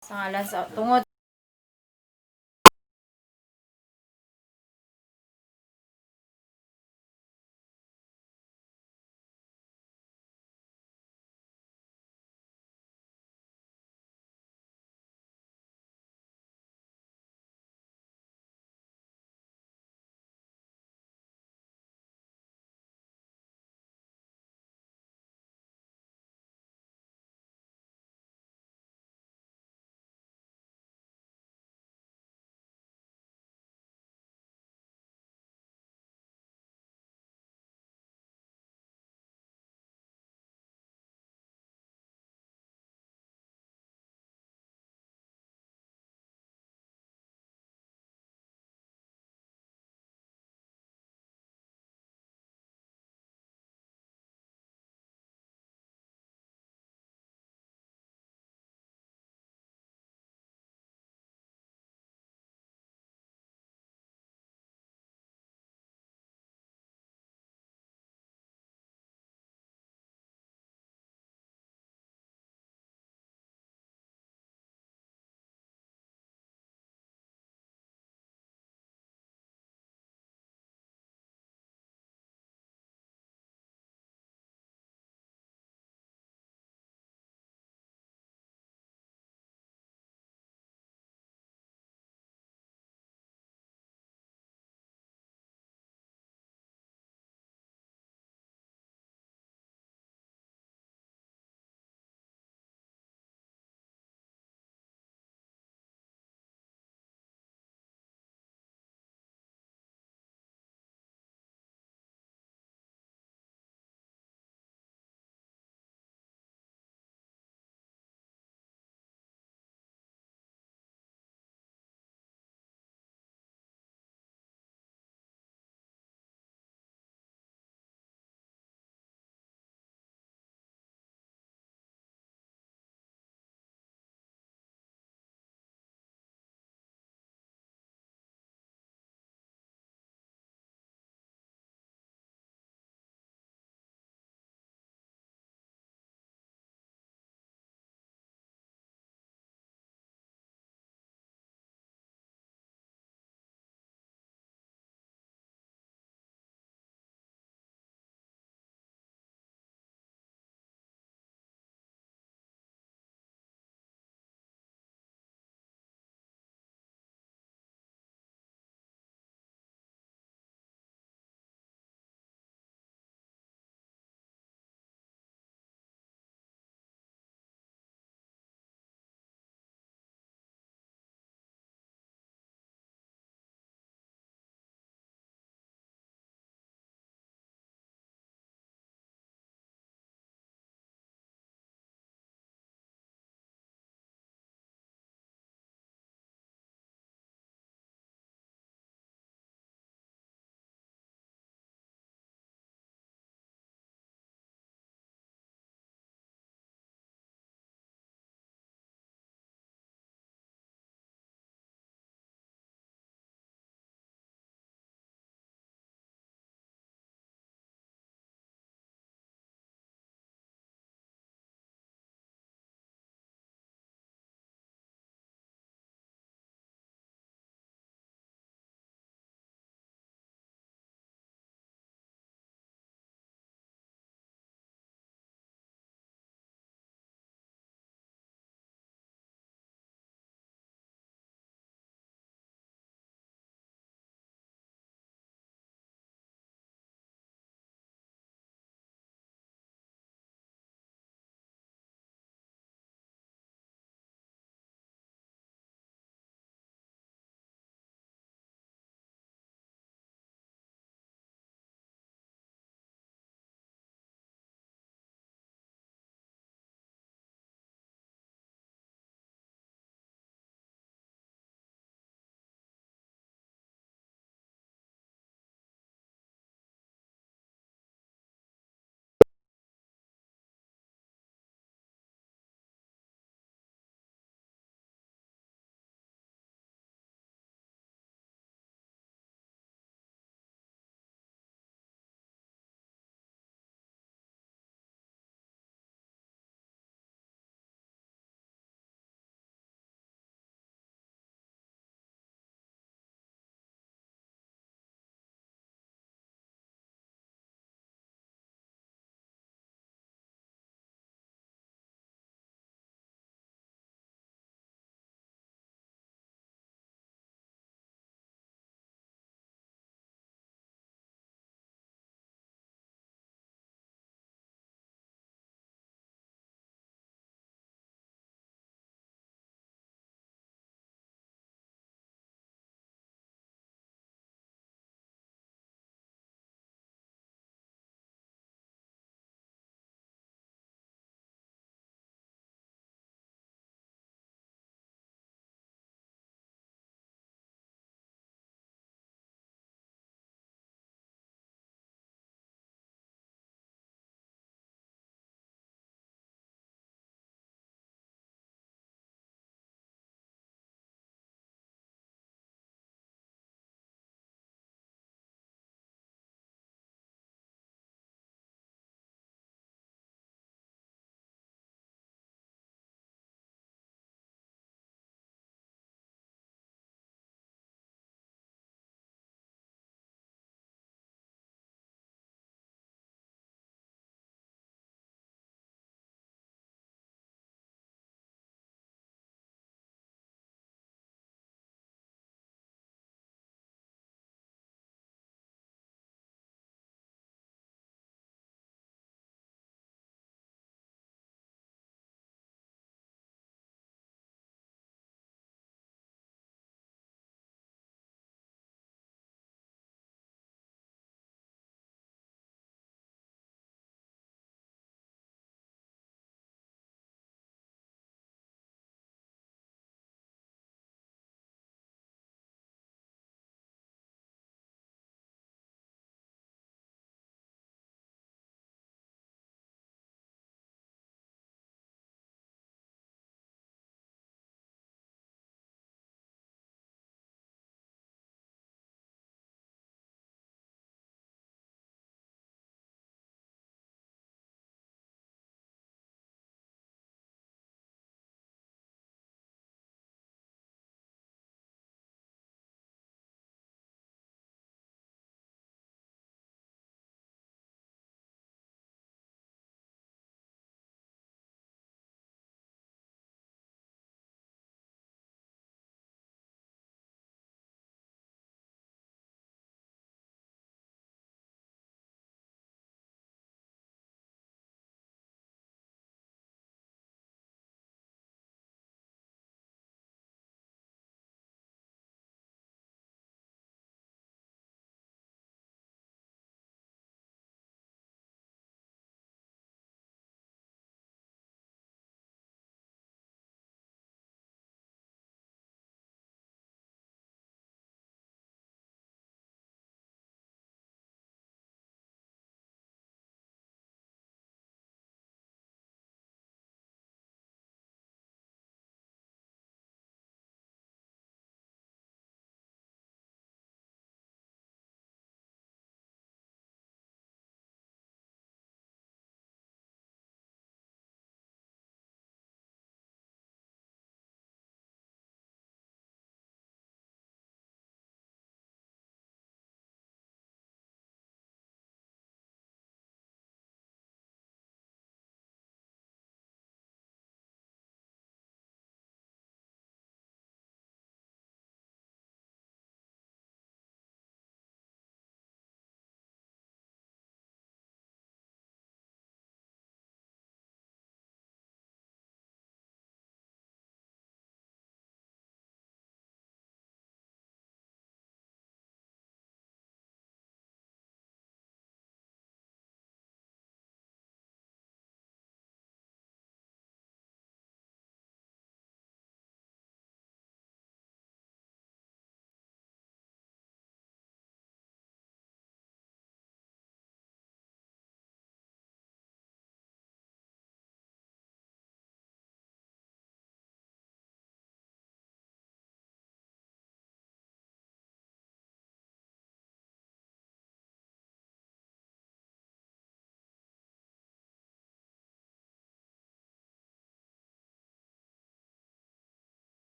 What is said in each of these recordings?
Sa ngalan sa tungod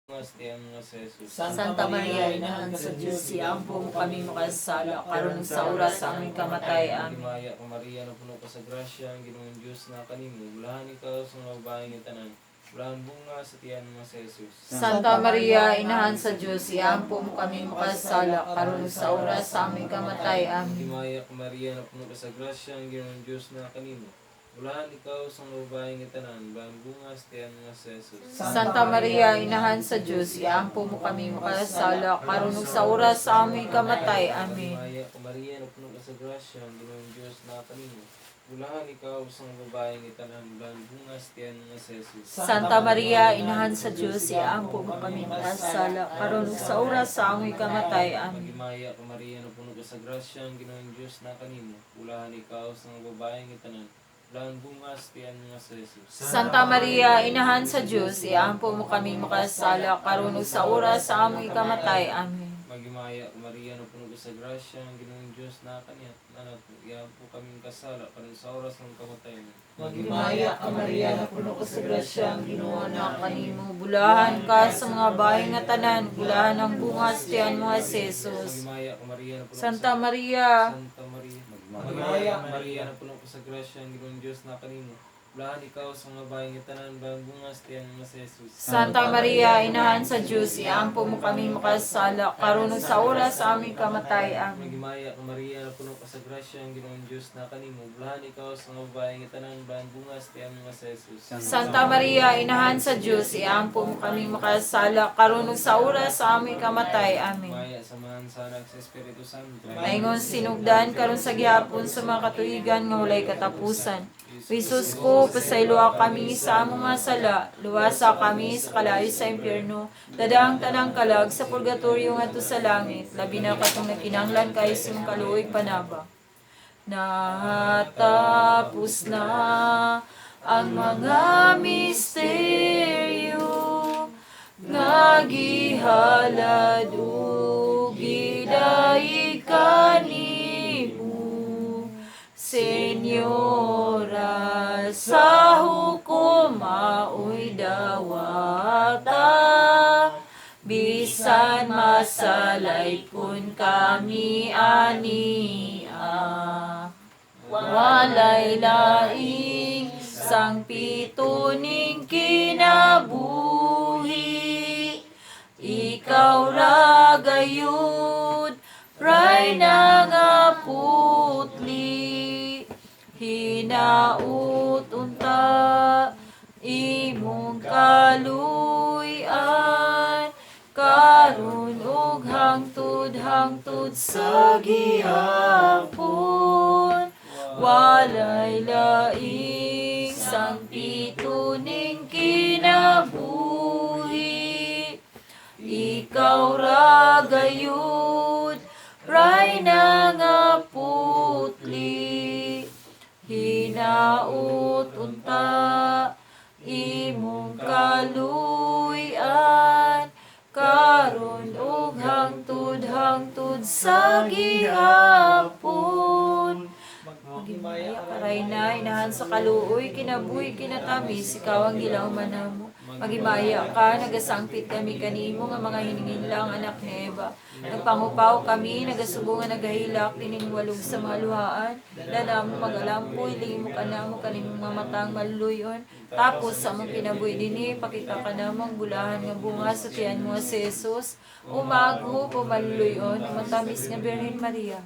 Tiyan nga si Jesus. Santa Maria, Inahan sa Diyos, iampo mo kami makasala, karon sa oras sa aming kamatay. Amen. Himaya ka Maria, napuno ka sa grasya, ang Ginoong Diyos na kanimo, bulahan ikaw sa mga babae nga tanan. Bulahan bunga sa tiyan nga si Jesus. Santa Maria, Inahan sa Diyos, iampo mo kami makasala, karon sa oras sa aming kamatay. Amen. Himaya ka Maria, napuno ka sa grasya, ang Ginoong Diyos na kanimo. Bulahan ikaw sa mga babae nga tanan, bulahan bunga sa tiyan nga si Jesus. Santa Maria, Inahan sa Diyos, iampo mo kami makasala, karon sa oras sa aming kamatay. Amen. Himaya ka Maria, napuno ka sa grasya, ang Ginoong Diyos na kanimo. Bulahan ikaw sa mga babae nga tanan, bulahan bunga sa tiyan nga si Jesus. Santa Maria, Inahan sa Diyos, iampo mo kami makasala, karon sa oras sa aming kamatay. Amen. Maghimaya ka Maria, napuno ka sa grasya, ang Ginoong Diyos na kanimo. Bulahan ikaw sa mga babae nga tanan, bulahan bunga sa tiyan nga si Jesus. Santa Maria, Inahan sa Diyos, iampo mo kami makasala, karon sa oras sa aming kamatay. Amen. Maghimaya ka Maria, napuno ka sa grasya, ang Ginoong Diyos na kaniya, nanak, iampo kaming kasala, karon sa oras ng kamatayan. Maghimaya ka Maria, napuno ka sa grasya, ang Ginoo na kanimo, bulahan ka sa mga bahay nga tanan, bulahan ang bunga sa tiyan mo nga si Jesus. Maghimaya ka Maria, napuno ka Santa sa Maria, Santa Maria. Maghimaya Maghimaya ka Maria, napuno ka sa grasya, ang Ginoong Diyos na kanimo. Bulahan ikaw sa mga bahay nga tanan, bulahan bunga sa tiyan nga si Jesus. Santa Maria, Inahan sa Diyos, iampo mo kami makasala, karon sa oras sa aming kamatay. Amen. Maghimaya ka Maria, napuno ka sa grasya, ang Ginoong Diyos na kanimo. Bulahan ikaw sa mga babae nga tanan, bulahan bunga sa tiyan nga si Jesus. Santa Maria, Inahan sa Diyos, iampo mo kami makasala, karon sa oras sa aming kamatay. Amen. Maya sa man sa Anak sa Espiritu Santo. Maingon sinugdan karon sa gihapon sa mga katuigan nga walay katapusan. Jesus ko, pasayloa kami sa among mga sala, luwasa kami sa kalayo sa impyerno, dadaang tanang kalag sa purgatorio ngadto sa langit, labi na katong nagkinahanglan kaayo sa imong kaluoy panabang. Natapos na ang mga misteryo nga gihalad ug gidayeg kanimo, Senyora, sa hukom maoy dawata, bisan masalay kun kami ania. Walay laing sangpito ning kinabuhi, ikaw ra gayud, Rayna nga putli. Hinaut unta imong kaluy-an karon ug hangtod hangtod sa gihapon. Walay laing sangpito ning kinabuhi, ikaw ra gayud, Rayna nga putli. Hinaut unta imong kaluy-an karon ug hangtod hangtod sa gihapon. Maghimaya Maghimaya ka Rayna, Inahan sa kaluoy, kinabuhi, kinatamis, ikaw ang gilauman namo. Maghimaya ka, nagasangpit kami kanimo nga mga hininginlang anak ni Eva. Nagpangupaw kami, nagasubo nga nagahilak, tining walog sa mga luhaan. Dala mo magalampo, hilingin mo kanamo kanimong mga matang maluluyon. Tapos sa among kinabuhi dinhi, pakita ka namo ang bulahan nga bunga sa tiyan mo nga si Jesus. Umaghop o maluluyon, matamis nga Birhen Maria.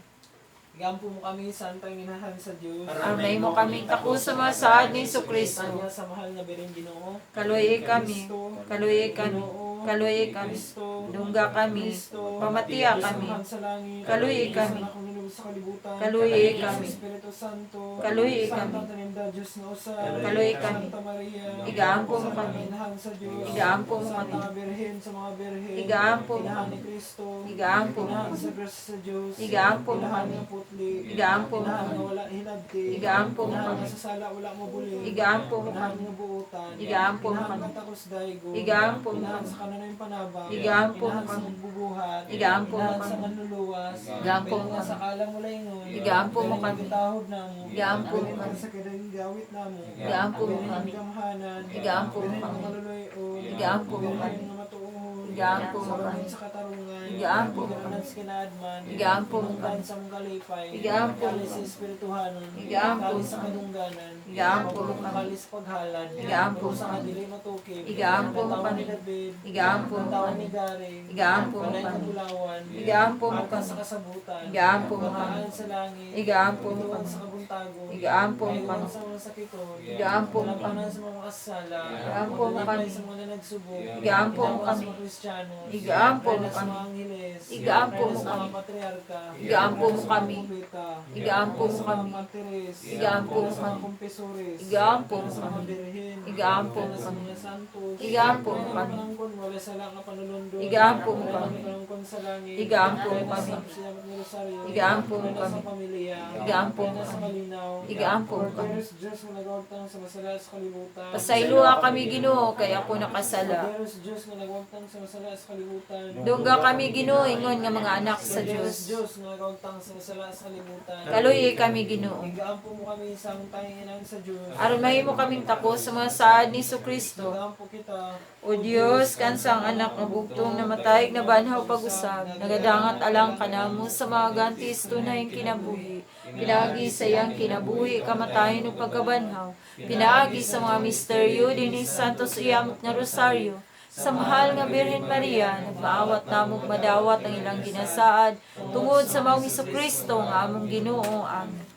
Igampo mo kami, Santa Inahan sa Diyos. Aron mahimo kaming takos sa mga saad ni Kristo. Tanya sa mahal na Birheng Ginoo. Kaluoyi kami, kaluoyi kami, kaluoyi kami. Kristo. Dungga kami, Kristo. pamatiya Diyos kami. Amahan sa langit. Kaluoyi Diyos kami. Anak ng sa kalibutan. Kaluoyi Diyos kami. Espiritu Santo. Kaluoyi Santa kami. Trinidad, Diyos na usa. Kaluoyi kami. Santa Maria. Igaampo mo Santa kami. Inahan sa Diyos. Igaampo mo kami. Santa Birhen sa mga birhen. Igaampo mo Inahan kami. ni Kristo. Igaampo mo Inahan kami. sa grasya sa Diyos. Igaampo mo Inahan kami. nga putli. Igaampo mo Inahan kami. nga wala hinabti. Igaampo mo Inahan kami. nga sa sala wala mabuli. Igaampo mo Inahan kami. nga buotan. Igaampo mo Inahan kami. nga takos daigo. Igaampo mo Inahan kami. sa kanunayng panabang. Igaampo mo Inahan sa kami. magbubuhat. Igaampo mo Inahan sa kami. manluluwas. Igaampo mo Bilin nga kami. sa kalang mulayngon. Igaampo mo Bilin nga kami. gitahod namo. Igaampo mo Bilin nga kami. sa kadayong gawit namo. Igaampo mo Bilin nga kami. gamhanan. Igaampo mo Bilin nga kami. maluluyon. Igaampo mo Bilin kami. nga matuohon. Igaampo mo Sa kami. sa katarungan. Igaampo mo Iganan kami. sa kinaadman. Igaampo mo Hinungdan kami. sa mong kalipay. Igaampo mo Kalis sa kami. espirituhanon. Igaampo Kalis mo sa kami. kadungganan. Igaampo mo kami. Kalis sa paghalad. Igaampo mo Sa kami. kadili matukib. Igaampo mo Katawan kami. ni David. Igaampo mo Katawan kami. ni Gary. Igaampo mo Kanay kami. kabulawan. Igaampo mo Arka kami. sa kasabutan. Igaampo mo kami. Bataan sa langit. Igaampo mo Bituon kami. sa kabuntagon. Igaampo mo Kayuan kami. sa mga sakiton. Igaampo mo kami. Kalapanan sa mga makasala. Igaampo mo kami. Sa mga nanagsubok. Igaampo mo Ginawa sa kami. mga Kristiyano. Igaampo mo Reyna sa kami. mga angheles. Igaampo Reyna mo sa mga kami. patriarka. Igaampo Reyna mo sa mga kami. propeta. Igaampo Reyna mo sa mga kami. martires. Igaampo Reyna mo sa mga kami. kumpesores. Igaampo Reyna mo sa mga kami. birhen. Igaampo mo Reyna sa kami. mga santos. Igaampo mo Reyna kami. panangkon, wala sala ka panulundon. Igaampo mo Reyna kami. panangkon sa langit. Igaampo mo Reyna kami. sa Siyamat ng Rosario. Igaampo mo Reyna sa kami. pamilya. Igaampo mo Reyna sa kami. malinaw. Igaampo mo kami. Corderos Diyos nga nagwagtang sa masala sa kalibutan. Pasayloa kami, Ginoo, kay ako nakasala. Corderos Diyos nga nagwagtang sa masala sa kalibutan. Dungga kami, Ginoo, ingon nga mga anak sa Corderos Dios. Diyos nga nagwagtang sa masala sa kalibutan. Kaluyi kami, Ginoo. Igaampo mo kami sa among tanging sa Diyos. Aron mahimo kaming takos sa mga saad ni Kristo. Igaampo kita. O Dios, kansang anak nga bugtong namatay na banhaw pag-usab, nagadangat alang kanamo sa mga gantis tunay kinabuhi. Pinaagi sa iyang kinabuhi, kamatayon ug pagkabanhaw. Pinaagi sa mga misteryo dinhi Santos Iyamok nga Rosario. Sa mahal nga Birhen Maria, nagmaawat namong madawat ang ilang ginasaad tungod sa maong Kristo nga among Ginoo. Amen.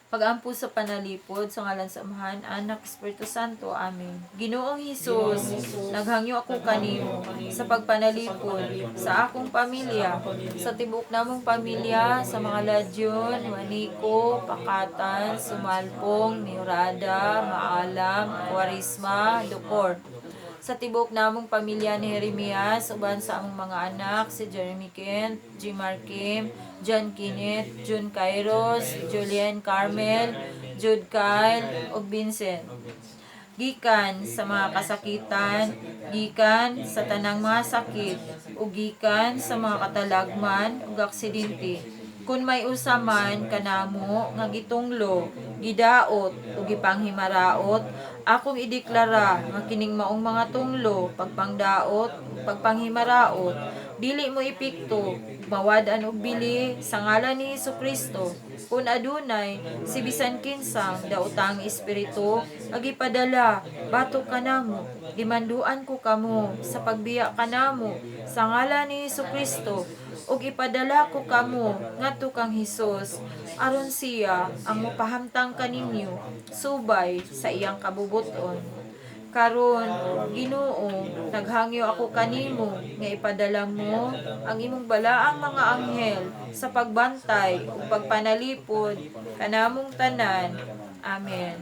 Pagampo sa panalipod sa ngalan sa Amahan, Anak, Espiritu Santo. Amen. Ginoong Hesus, naghangyo ako kanimo sa pagpanalipod sa akong pamilya, sa tibok namong pamilya, sa mga Ladyon, Waniko, Pakatan, Sumalpong, Miurada, Maalam, Kwarisma, Dukor. Sa tibok namong pamilya ni Jeremias, uban sa among mga anak, si Jeremy Kent, G. Markim, John Kenneth, June Kairos, Julian Carmel, Jude Kyle, ug Vincent. Gikan sa mga kasakitan, gikan sa tanang mga sakit, ug gikan sa mga katalagman ug aksidente. Kun may usa man kanamo nga gitunglo, gidaot ug gipanghimaraot, akong ideklara nga kining maong mga tunglo, pagpangdaot ug pagpanghimaraot, dili mo epekto, mawad-an og bili sa ngalan ni Kristo. Kun adunay si bisan kinsang daotang espiritu nga gipadala batok kanamo, gimanduan ko kamo sa pagbiya kanamo sa ngalan ni Kristo, ug ipadala ko kamo ngadto kang Hesus aron siya ang mopahamtang kaninyo subay sa iyang kabubut-on. Karon, Ginoo, naghangyo ako kanimo nga ipadala mo ang imong balaang mga anghel sa pagbantay ug pagpanalipod kanamong tanan. Amen.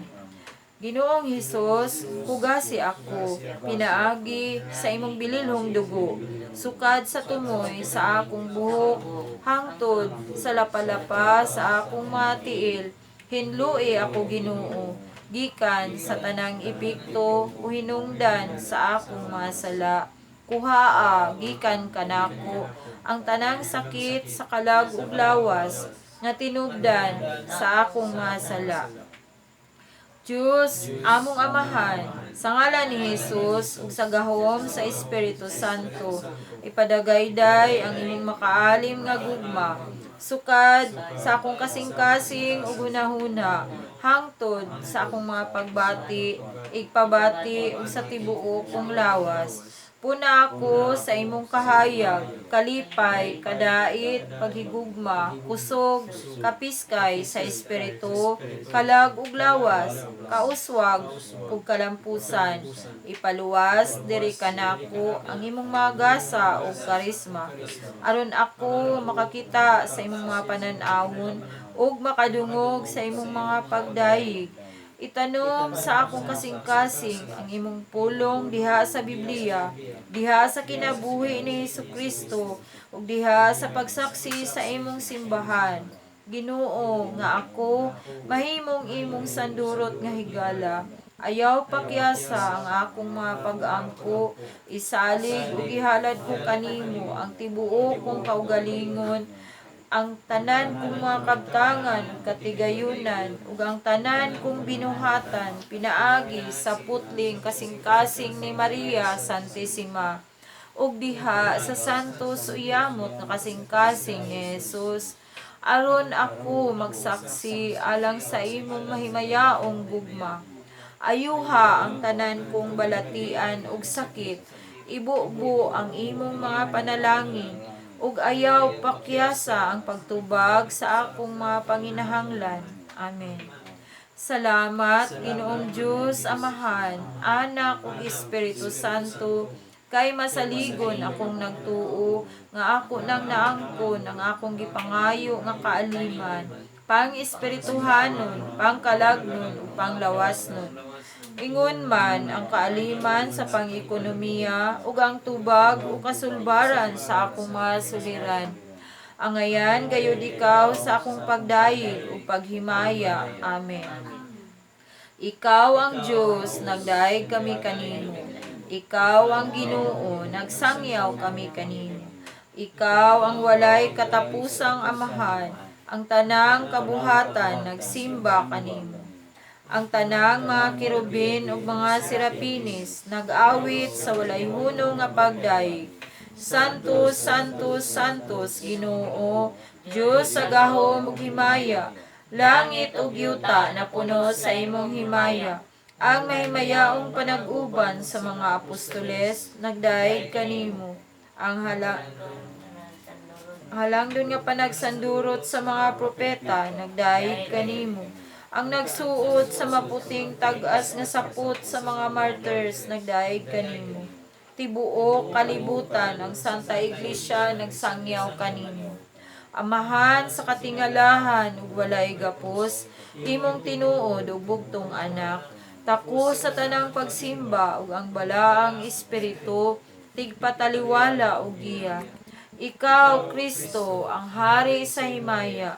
Ginoong Hesus, hugasi ako, pinaagi sa imong bililhong dugo, sukad sa tumoy sa akong buhok, hangtod sa lapalapa sa akong mga tiil, hinlui ako, Ginoo, gikan sa tanang epekto o hinungdan sa akong mga sala. Kuhaa gikan kanako ang tanang sakit sa kalag ug lawas nga tinubdan sa akong mga sala. Diyos, among Amahan, sa ngalan ni Jesus ug sa gahom sa Espiritu Santo, ipadagayday ang imong makaalim nga gugma, sukad sa akong kasing-kasing ug hunahuna, hangtod sa akong mga pagbati, igpabati ug sa tibuok kong lawas. Puna ako sa imong kahayag, kalipay, kadait, paghigugma, kusog, kapiskay sa espiritu, kalag ug lawas, kauswag ug kalampusan. Ipaluwas diri kanako ang imong mga gasa ug karisma, aron ako makakita sa imong mga panan-awon ug makadungog sa imong mga pagdayeg. Itanom sa akong kasing-kasing ang imong pulong diha sa Biblia, diha sa kinabuhi ni Kristo, ug diha sa pagsaksi sa imong simbahan. Ginoo, nga ako mahimong imong sandurot nga higala. Ayaw pakyasa ang akong mga pag-ampo, isalig ug ihalad ko kanimo ang tibuok kong kaugalingon, ang tanan kong mga kabtangan ug katigayunan, ug ang tanan kong binuhatan, pinaagi sa putling kasing-kasing ni Maria Santissima. ug diha sa santos uyamot nga kasing-kasing ni Jesus, aron ako magsaksi alang sa imong mahimayaong gugma. Ayuha ang tanan kong balatian ug sakit, ibubo ang imong mga panalangin, ug ayaw pakyasa ang pagtubag sa akong mga panginahanglan. Amen. Salamat, Ginoong Diyos, Amahan, Anak ug Espiritu Santo, kay masaligon akong nagtuo nga ako nang naangkon ang akong gipangayo nga kaaliman, pang espirituhanon, pang kalagnon ug panglawasnon. Ingon man ang kaaliman sa pang-ekonomiya ug ang tubag o kasulbaran sa akong mga suliran. Angayan gayud ikaw sa akong pagdayeg ug paghimaya. Amen. Ikaw ang Diyos, nagdayeg kami kanimo. Ikaw ang Ginoo, nagsangyaw kami kanimo. Ikaw ang walay katapusang Amahan, ang tanang kabuhatan nagsimba kanimo. Ang tanang mga kerubin ug mga serapinis nag-awit sa walay hunong nga pagdayeg. Santo, Santo, Santos, Ginoo, Dios sa gahom ug himaya, langit ug yuta napuno sa imong himaya. Ang mahimayaong panag-uban sa mga apostoles nagdayeg kanimo. Ang halangdon nga panagsandurot sa mga propeta nagdayeg kanimo. Ang nagsuot sa maputing tag-as nga sapot sa mga martyrs nagdayeg kanimo. Tibuok kalibutan ang Santa Iglesia nagsangyaw kanimo. Amahan sa katingalahan ug walay gapos, imong tinuod ug bugtong anak, takos sa tanang pagsimba ug ang balaang espiritu tigpataliwala ug giya. Ikaw, Kristo, ang hari sa himaya,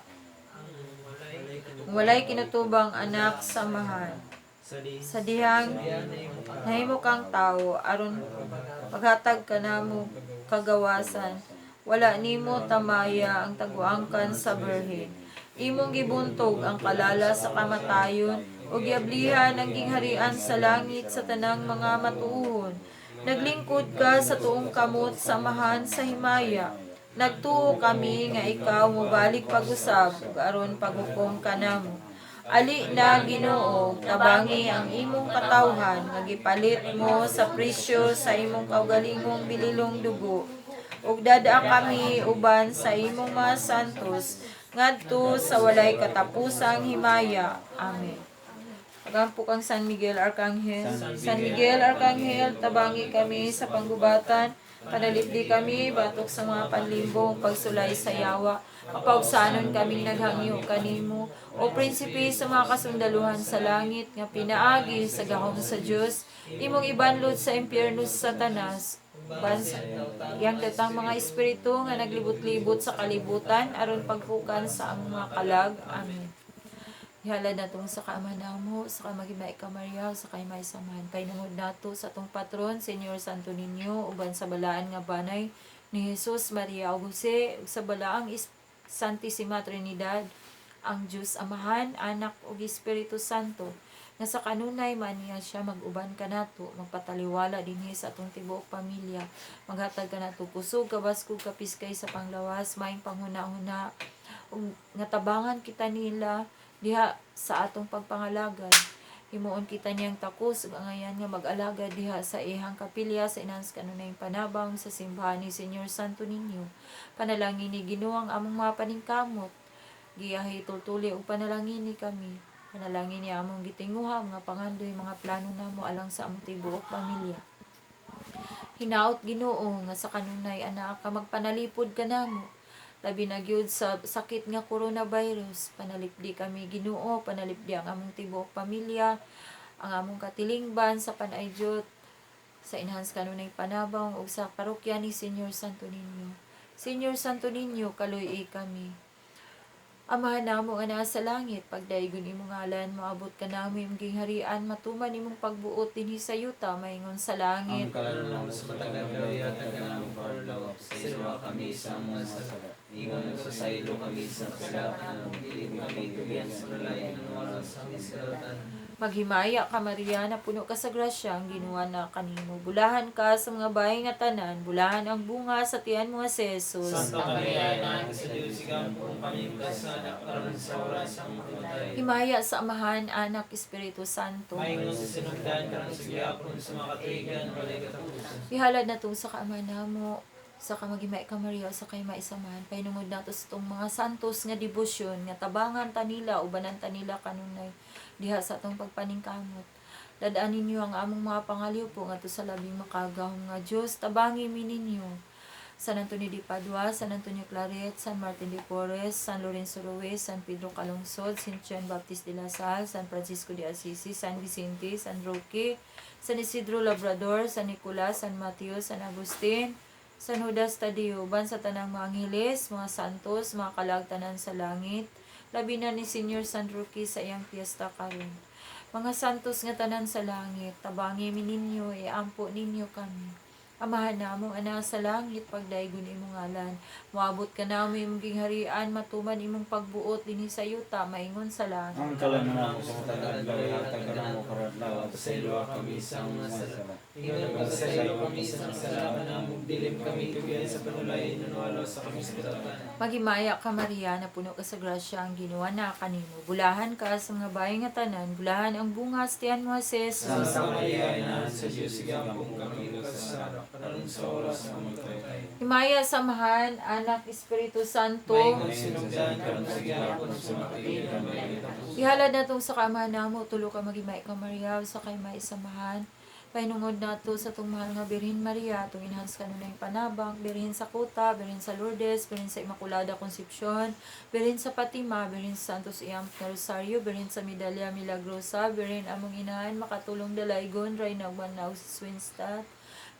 walay kinutubang anak sa Amahan. Sa dihang nahimo kang tawo aron paghatag kanamo kagawasan, wala nimo tamaya ang taguangkan sa birhen. Imong gibuntog ang kalala sa kamatayon ug giablihan ang gingharian sa langit sa tanang mga matuohon. Naglingkod ka sa tuong kamot sa Amahan sa himaya. Nagtuo kami nga ikaw mobalik pag-usab ug aron paghukom kanamo. Ali na, Ginoo, tabangi ang imong katawhan nga gipalit mo sa presyo sa imong kaugalingong bililong dugo. Ug dad-a kami uban sa imong mga santos ngadto sa walay katapusang himaya. Amen. Pagampo kang San Miguel Arcangel. San Miguel Arcangel, tabangi kami sa panggubatan, panalipdi kami batok sa mga panlimbong pagsulay sa yawa. Mapaugsanon kaming naghangyo kanimo, o prinsipe sa mga kasundaluhan sa langit nga pinaagi sa gahom sa Dios, imong ibanlod sa impyerno sa Satanas bansa yang datang mga espiritu nga naglibot-libot sa kalibutan aron pagpukan sa among mga kalag. Amen. Ihalad natong sa kaama namo, sa kamagimay ka Maria, sa kay may samahan. Kay nangod nato sa atong patron, Senyor Santo Niño, uban sa balaan nga banay ni Jesus, Maria ug Jose, ug sa balaang Santissima Trinidad, ang Diyos Amahan, Anak ug Espiritu Santo, nga sa kanunay man niya siya mag-uban kanato, magpataliwala dinhi sa atong tibuok pamilya, maghatag kanato kusog, kabaskog, kapiskay sa panglawas, maayong panghuna-huna, ug nga tabangan kita nila diha sa atong pagpangalagad. Himuon kita niyang takos ug angayan nga mag-alagad diha sa iyang kapilya sa inahas kanunayng panabang sa simbahan ni Señor Santo Niño. Panalangin ni Ginoo ang among mga paningkamot. Giyahi, tultuli ug panalangin ni kami. Panalangin ni among gitinguha mga pangandoy, mga plano namo alang sa among tibuok pamilya. Hinaot, Ginoo, nga sa kanunay anaa ka magpanalipod kanamo. Labi na gyud sa sakit nga coronavirus. Panalipdi kami, Ginoo, panalipdi ang among tibuok pamilya, ang among katilingban sa Panay-Jot, sa Enhanced Kanunay Panabang ug sa parokya ni Señor Santo Niño. Señor Santo Niño, kaluy kami. Amahan namo nga naa sa langit, pagdaygon imong ngalan, moabot kanamo imong gingharian, matuman imong pagbuot dinhi sa yuta maingon sa langit. Ang kalan sa matag adlaw ihatag kanamo karon, pasayloa kami sa among mga sala. Ingon nagpasaylo kami sa kasalanan, dili mo kami tugyan sa kalain, aron sa aming silatan. Maghimaya ka, Maria, na puno ka sa grasya, ang Ginoo na kanimo. Bulahan ka sa mga bahay nga tanan, bulahan ang bunga sa tiyan mo nga si Jesus. Santa Maria, Inahan sa Diyos, igampong kami kasana karon sa oras sa among kamatayon. Himaya sa Amahan, Anak, Espiritu Santo. Maingon sa sinugdan karon sa gihapon sa mga katuigan walay katapusan. Ihalad na itong sa kaama namo, sa kamagimay ka Maria, sa kay maisamahan. Pahinungod nato sa itong mga santos nga debosyon, nga tabangan tanila, ubanan tanila kanunay, diha sa atong pagpaningkamot. Dadaan ninyo ang among mga pangalyo po ngadto sa labing makagahom nga Dios, tabangi mi ninyo. San Antonio de Padua, San Antonio Claret, San Martin de Porres, San Lorenzo Ruiz, San Pedro Calungsod, San Juan Baptist de la Salle, San Francisco de Assisi, San Vicente, San Roque, San Isidro Labrador, San Nicolas, San Mateo, San Agustin, San Judas Tadeo, uban sa tanang mga angheles, mga santos, mga kalagtanan sa langit, labi na ni Senyor San Roque sa iyang piyesta karon. Mga santos nga tanan sa langit, tabangi mi ninyo, iampo ninyo kami. Amahan namong ana sa langit, pagdaygon imong ngalan. Moabot ka namo imong gingharian, matuman imong pagbuot dinhi sa yuta, maingon sa langit. Ang kalan namo sa matag adlaw, ihatag kanamo karong adlaw, Pasayloa kami sa mga sala. Ingon pasaylo kami sa mga sala kanamo, dilim kami tugian sa panulay, nanualo sa kami sa katatan. Maghimaya ka, Maria, na puno ka sa grasya, ang Ginoo na kanimo. Bulahan ka sa mga bahay nga tanan, bulahan ang bunga sa tiyan mo, si Jesus. Santa Maria, Inahan sa Diyos, igampong kami kasana karon sa oras sa among kamatayon. Himaya sa Amahan, Anak, Espiritu Santo. Maingon sinugdan karon sa gihapon sa mga katuigan walay katapusan. Ihalad na itong sa kaamahan namo, tulo ka maghimaya ka, Maria, sa kay maisamahan. Pahinungod nato sa itong mahal nga Birhen Maria, itong inhans kanunay panabang, Birhen sa Kuta, Birhen sa Lourdes, Birhen sa Immaculada Concepcion, Birhen sa Fatima, Birhen sa Santos Iyam na Rosario, Birhen sa Medalya Milagrosa, Birhen among inahan, makatulong dalaygon, Reyna Guanao sa Swinstad,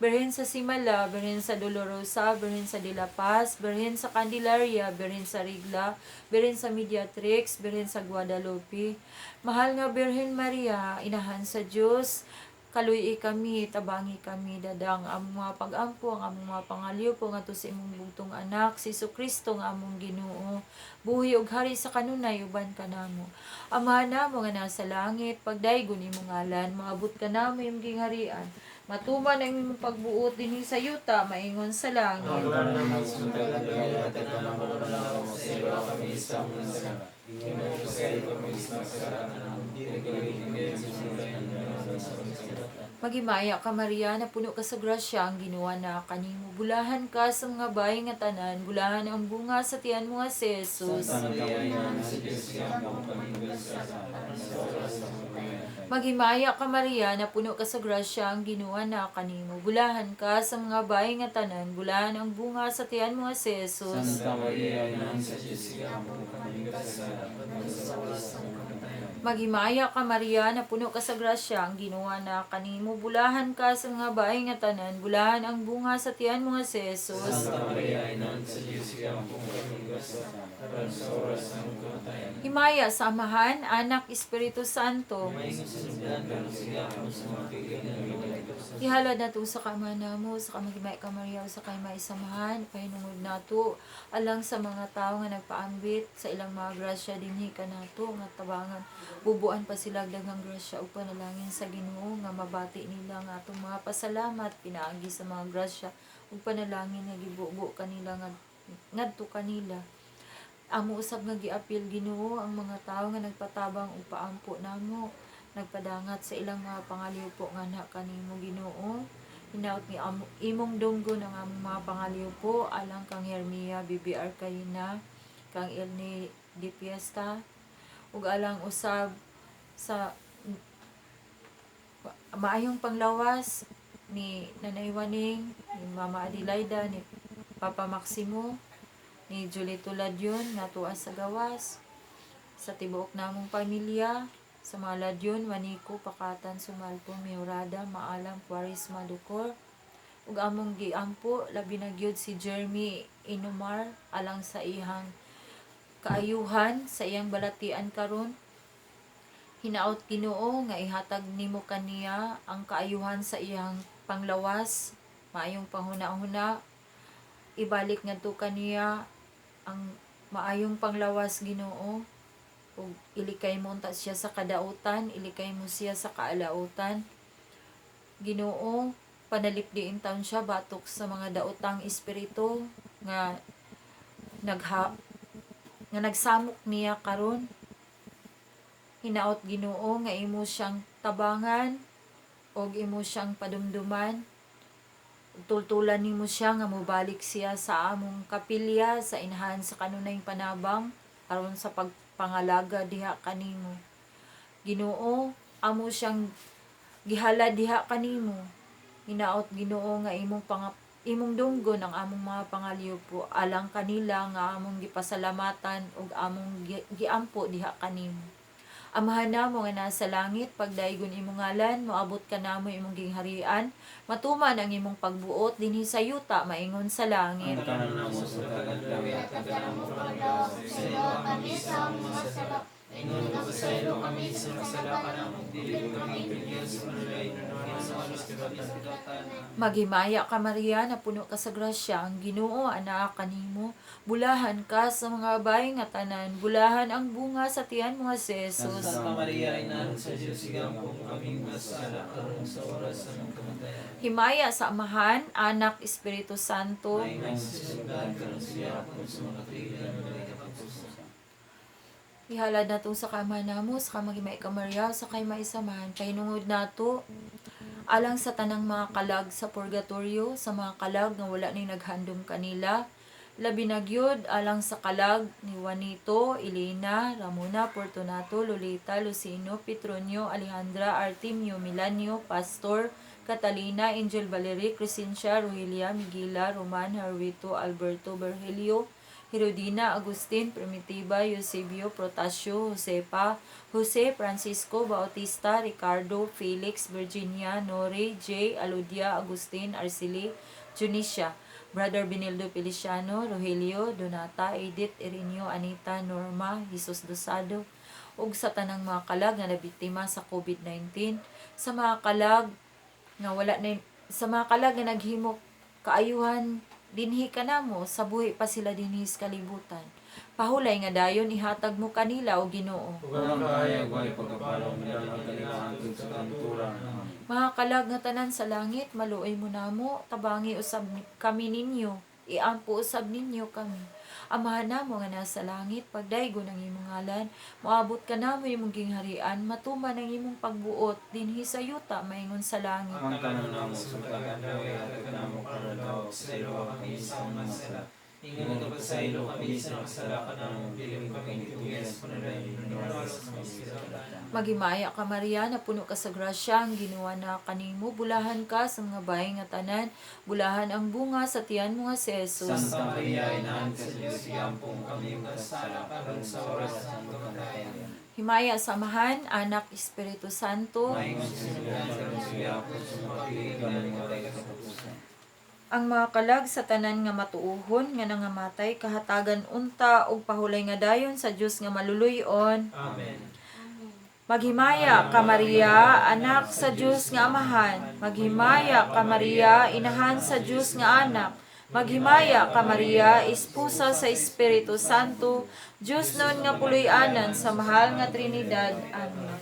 Birhen sa Simala, Birhen sa Dolorosa, Birhen sa De La Paz, Birhen sa Candelaria, Birhen sa Rigla, Birhen sa Mediatrix, Birhen sa Guadalupe. Mahal nga Birhen Maria, inahan sa Diyos, kaluy kami, tabangi kami, dadang among mga pag-ampo, ang among mga pangalyo po ngadto sa imong bugtong anak, si Kristo nga among Ginoo. Buhi ug hari sa kanunay uban kanamo. Ama namo nga nasa langit, pagdaygon imong ngalan, maabot ka namo imong gingharian. Matuman ang imong pagbuot dinhi sa yuta, maingon sa langit. Ang kalan namo sa matag adlaw, ihatag kanamo karong adlaw, pasayloa kami sa mga sala. Ingon pasaylo kami sa mga sala kanamo, dilim kami tugian sa panulay, nanualo sa kami sa katatan. Maghimaya ka, Maria, na puno ka sa grasya, ang Ginoo na kanimo. Bulahan ka sa mga bahay nga tanan, bulahan ang bunga sa tiyan mo nga si Jesus. Santa Maria, Inahan sa Diyos, igampong kami kasana karon sa oras sa among kamatayon. Maghimaya ka, Maria, na puno ka sa grasya, ang Ginoo na kanimo. Bulahan ka sa mga bahay nga tanan, bulahan ang bunga sa tiyan mo nga si Jesus. Santa Maria, Inahan sa Diyos, igampong kami kasana karon sa oras sa among kamatayon. Maghimaya ka, Maria, na puno ka sa grasya, ang Ginoo na kanimo. Bulahan ka sa mga bahay nga tanan, bulahan ang bunga sa tiyan mo nga si Jesus. Santa Maria, Inahan sa Diyos, igampong kami kasana karon sa oras sa among kamatayon. Himaya sa Amahan, Anak, Espiritu Santo. Maingon sinugdan karon sa gihapon sa mga katuigan walay katapusan. Ihalad nato sa kama namo, sa kamagimay ka Maria, sa kay maisamahan, pahinungod nato alang sa mga tao nga nagpaambit sa ilang mga grasya dinhi kanato nga tabangan bubuan pa sila og daghang grasya ug panalangin sa Ginoo nga mabati nila nga atong mga pasalamat pinaagi sa mga grasya ug panalangin nga gibubo kanila nga ngadto kanila. Amo usab nga giapil, Ginoo, ang mga tawo nga nagpatabang ug paampo namo, nagpadangat sa ilang mga pangaliwpo nga na kanimo, Ginoo. Hinaut ni amo, imong dunggon ang among mga pangaliwpo alang kang Hermia BBR Kayina, kang Elni Di Fiesta, ug alang usab sa maayong panglawas ni Nanay Waning, ni Mama Adelaida, ni Papa Maximo, ni Julito Ladyon nga tuwa sa gawas, sa tibuok namong pamilya, sa mga Ladyon, Manico, Pakatan, Sumalpo, Miurada, Maalam, Juarez, Madukor, ug among giampo labi na gyud si Jeremy Inumar alang sa iyang kaayuhan sa iyang balatian karon. Hinaot, Ginoo, nga ihatag nimo kaniya ang kaayuhan sa iyang panglawas, maayong panghuna-huna. Ibalik ngadto kaniya ang maayong panglawas, Ginoo. Ug ilikay mo unta siya sa kadautan, ilikay mo siya sa kaalautan. Ginoo, panalipdi taon siya batok sa mga daotang espiritu nga nagha nga nagsamok niya karon. Hinaot, Ginoo, nga imo siyang tabangan og imo siyang padumduman. Tultulan nimo siya nga mobalik siya sa among kapilya sa Inahan sa Kanunayng Panabang aron sa pagpangalaga diha kanimo. Ginoo, amo siyang gihalad diha kanimo. Hinaot, Ginoo, nga imong dunggon ang among mga pangalyupo alang kanila nga among gipasalamatan ug among giampo diha kanimo. Amahan namo nga nasa langit, pagdaygon imong ngalan, moabot kanamo imong gingharian, matuman ang imong pagbuot dinhi sa yuta maingon sa langit. Ang tanan namo sa tagadlaw, Hatag kanamo karong adlaw, pasayloa kami sa among mga sala, ingon nga pasaylo kami sa nakasala kanamo, dili kami tugyan sa panulay, sa mga. Maghimaya ka, Maria, na puno ka sa grasya, ang Ginoo anaa kanimo. Bulahan ka sa mga babae nga tanan, bulahan ang bunga sa tiyan mo nga si Jesus. Santa Maria, Inahan sa Diyos, igampo kaming makasala, karon sa oras sa among kamatayan. Himaya sa Amahan, Anak, Espiritu Santo. Maingon sa sinugdan, karon sa yapon sa mga katuigan, walay katapusan. Ihalad nato sa kama namo, sa kamagimay ka Maria, sa kay maisamahan. Pahinungod nato alang sa tanang mga kalag sa purgatorio, sa mga kalag nga wala ni naghandom kanila. Labi na gyud alang sa kalag ni Juanito, Elena, Ramona, Fortunato, Lolita, Lucino, Petronio, Alejandra, Artemio, Milanio, Pastor, Catalina, Angel Valerie, Crescencia, Rogelia, Miguela, Roman, Harwito, Alberto, Berhelio, Herodina, Agustin, Primitiva, Eusebio, Protasio, Josepa, Jose, Francisco, Bautista, Ricardo, Felix, Virginia, Nori, J, Aludia, Agustin, Arceli, Junisia, Brother Benildo Feliciano, Rogelio, Donata, Edith, Ireneo, Anita, Norma, Jesus Dosado, ug sa tanang mga kalag nga nabiktima sa COVID-19, sa mga kalag nga wala na, sa mga kalag nga naghimo kaayuhan dinhi kanamo sa buhi pa sila dinhi sa kalibutan. Pahulay nga dayon ihatag mo kanila, o Ginoo. Ug ang kaayag way pagkapalaw midal-an kanila hangtod sa kamatuoran. Amen. Mga kalag nga tanan sa langit, maluoy mo namo, tabangi usab kami ninyo, iampo usab ninyo kami. Amahan namo nga nasa langit, pagdaygon ang imong ngalan, moabot kanamo imong gingharian, matuman ang imong pagbuot dinhi sa yuta maingon sa langit. Ang tanan namo sa Tagadlaw, hatag kanamo karong adlaw, pasayloa kami sa among mga sala, ingon nga pasaylo kami sa nakasala kanamo, dili mo kami tugyan sa panulay, sa mga kasuotan. Maghimaya ka, Maria, na puno ka sa grasya, ang Ginoo na kanimo, bulahan ka sa mga babae nga tanan, bulahan ang bunga sa tiyan mo nga si Jesus. Santa Maria, Inahan sa Diyos, igampo kami makasala, karon sa oras sa among kamatayan. Himaya sa Amahan, Anak, Espiritu Santo. Maingon sa sinugdan, karon sa yapon sa mga katuigan, walay katapusan. Ang mga kalag sa tanan nga matuohon nga nangamatay kahatagan unta og pahulay nga dayon sa Dios nga maluluy-on. Amen. Maghimaya ka, Maria, anak sa Dios nga Amahan. Maghimaya ka, Maria, inahan sa Dios nga Anak. Maghimaya ka, Maria, esposa sa Espiritu Santo, Dios nun nga puloy-anan sa mahal nga Trinidad. Amen.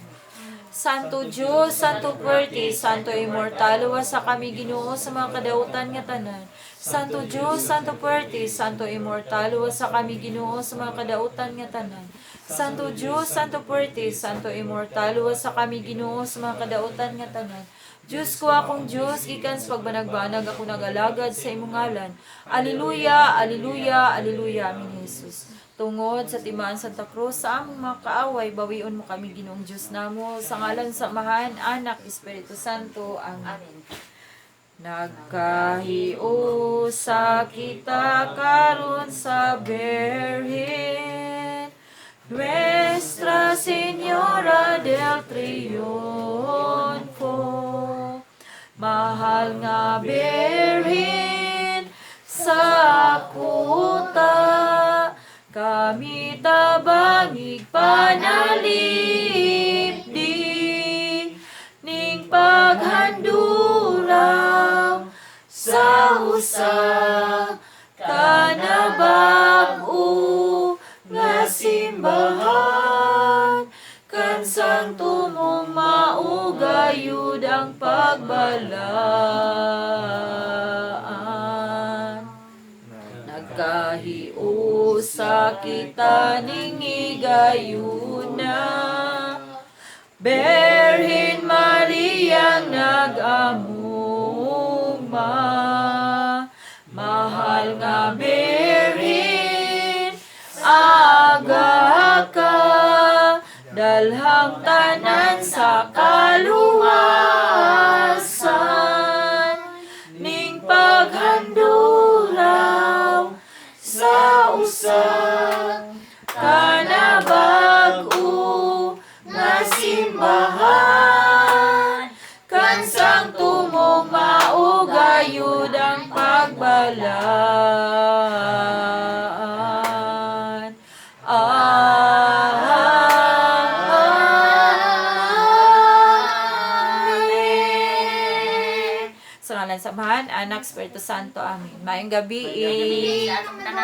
Santo Dios, Santo Fuerte, Santo Immortal, luwasa kami, Ginoo, sa mga kadautan nga tanan. Santo Dios, Santo Fuerte, Santo Immortal, luwasa kami, Ginoo, sa mga kadautan nga tanan. Santo Dios, Santo Fuerte, Santo Immortal, luwasa kami, Ginoo, sa mga kadautan nga tanan. Diyos ko, akong Diyos, gikan sa pagbanag-banag ako nagalagad sa imong ngalan. Alleluia, Alleluia, Alleluia, Amen, Jesus. Tungod sa timaan Santa Cruz, sa among mga kaaway, bawion mo kami, Ginoong Diyos namo, sa ngalan sa Amahan, Anak, Espiritu Santo. Amen. Nagkahiusa kita karon sa Birhen, Nuestra Señora del Triunfo. Mahal nga Birhen sa kuta, kami tabangig panalipdi ning paghanduraw sa usa ka nabag-o nga simbahan. Kansang tumong mao gayud ang pagbalaan. Nagkahiusa kita ning higayuna, Birhen Maria nag-amugma. Mahal nga Birhen, aga ka, dalhang tanan sa kaluwasan ning paghanduraw sa usa ka na bag-o nga simbahan. Kansang tumong mao gayud ang pagbalaan. Amen. Sa ngalan sa Amahan, Anak, Espiritu Santo. Amen. Maayong gabi. Sa atong tanan.